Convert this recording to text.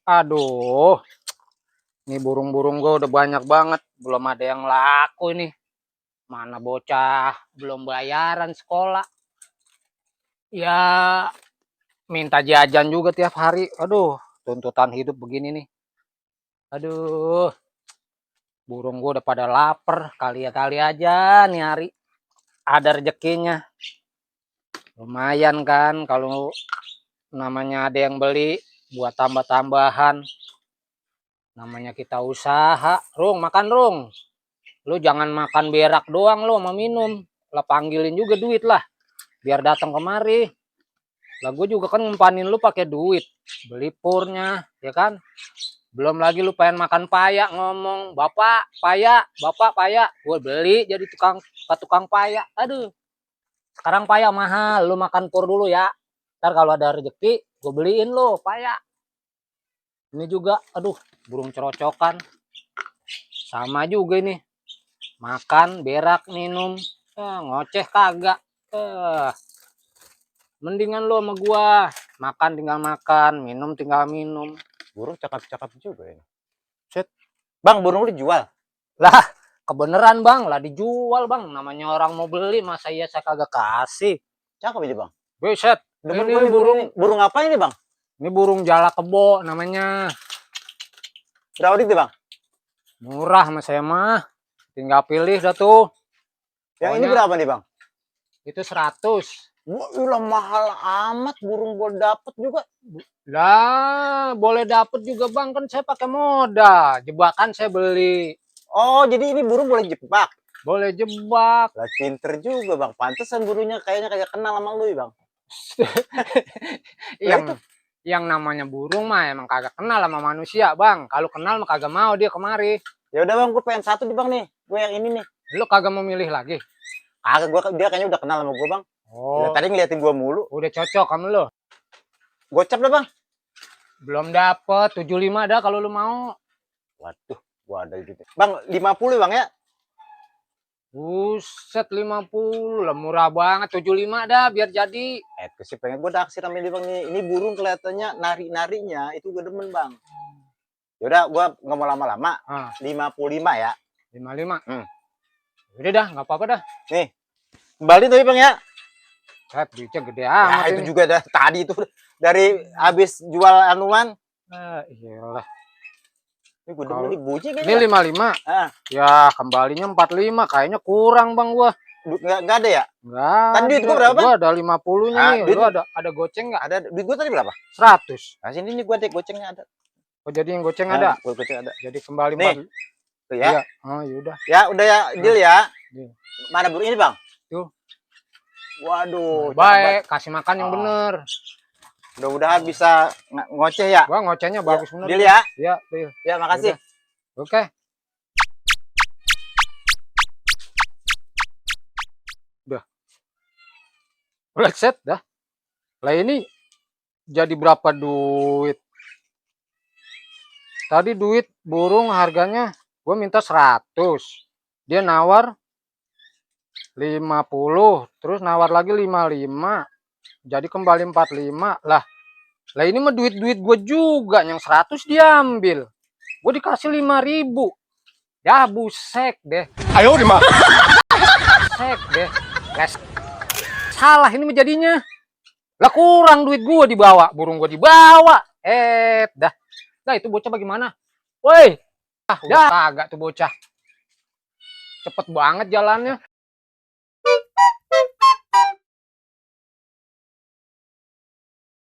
Aduh, ini burung-burung gue udah banyak banget. Belum ada yang laku ini. Mana bocah belum bayaran sekolah. Ya, minta jajan juga tiap hari. Aduh, tuntutan hidup begini nih. Aduh, burung gue udah pada lapar. Kali aja nih hari ada rezekinya. Lumayan kan kalau namanya ada yang beli buat tambah-tambahan. Namanya kita usaha. Rung, makan Rung. Lu jangan makan berak doang lu sama minum. Lah panggilin juga duit lah. Biar datang kemari. Lah gue juga kan ngumpanin lu pakai duit. Beli purnya, ya kan? Belum lagi lu pengen makan payak ngomong, "Bapak, payak, Bapak payak." Gue beli jadi tukang payak. Aduh. Sekarang payak mahal, lu makan pur dulu ya. Ntar kalau ada rezeki, gue beliin lu payak. Ini juga, aduh, burung cerocokan. Sama juga ini. Makan, berak, minum. Ngoceh kagak. Mendingan lo sama gua. Makan tinggal makan, minum tinggal minum. Burung cakep-cakep juga ini. Set. Bang, burung lu dijual? Lah, kebeneran bang, lah dijual bang. Namanya orang mau beli, masa iya saya kagak kasih. Cakep aja bang. Beset. Ini burung apa ini bang? Ini burung jalak kebo namanya. Berapa duit bang? Murah sama saya mah. Tinggal pilih dah tuh. Yang ini berapa nih bang? Itu 100. Wah, mahal amat, burung boleh dapet juga. Lah, boleh dapet juga bang, kan saya pakai modal. Jebakan saya beli. Oh, jadi ini burung boleh jebak? Boleh jebak. Lah pinter juga bang, pantesan burungnya kayaknya kagak kenal sama lu bang. yang namanya burung mah emang kagak kenal sama manusia bang. Kalau kenal mah kagak mau dia kemari. Ya udah bang, gue pengen satu nih bang nih. Gue yang ini nih. Lu kagak mau milih lagi? Kagak, dia kayaknya udah kenal sama gue bang. Oh. Tadi ngeliatin gue mulu. Udah cocok sama lu. Gocap dah bang. Belum dapet 75 dah kalau lu mau. Waduh, gua ada gitu. Bang, 50 bang ya? Buset 50 lah, murah banget. 75 dah biar jadi. Sih pengen gue naksir sama ini bang nih. Ini burung kelihatannya nari-narinya itu gue demen bang. Yaudah, gue nggak mau lama-lama. 55 ya. 55. Udah dah, nggak apa-apa dah. Nih, kembali tapi bang ya. Duitnya gede amat. Ya, itu juga dah tadi itu dari habis jual anuan. Iyalah. Ini gue demen nih buji kayaknya. Ini 55. Ya, kembalinya 45. Kayaknya kurang bang gua. Nggak ada ya? Enggak. Tadi duit gua berapa? Gua ada 50-nya nih. Lu ada goceng nggak? Ada. Duit gua tadi berapa? 100. Nah, sini nih gua deh gocengnya ada. Oh, jadi yang goceng ada? Goceng ada. Jadi kembali nih. Tuh ya. Oh, yaudah. Ya, udah ya, deal ya. Mana burung ini, Bang? Tuh. Waduh, baik, kasih makan yang bener. Mudah-mudahan bisa ngoceh ya. Wah, ngocehnya bagus bener. Deal ya? Iya, deal. Ya, makasih. Oke. Udah. Udah set dah. Lah ini jadi berapa duit? Tadi duit burung harganya gue minta 100. Dia nawar 50, terus nawar lagi 55. Jadi kembali 45. Lah ini mah duit-duit gue juga, yang 100 diambil. Gue dikasih 5.000. Ya busek deh. Ayo dimana? Busek deh. Guys. Salah ini menjadinya. Lah kurang duit gue dibawa, burung gue dibawa. Dah. Dah itu bocah bagaimana? Woi. Udah kagak tuh bocah. Cepet banget jalannya.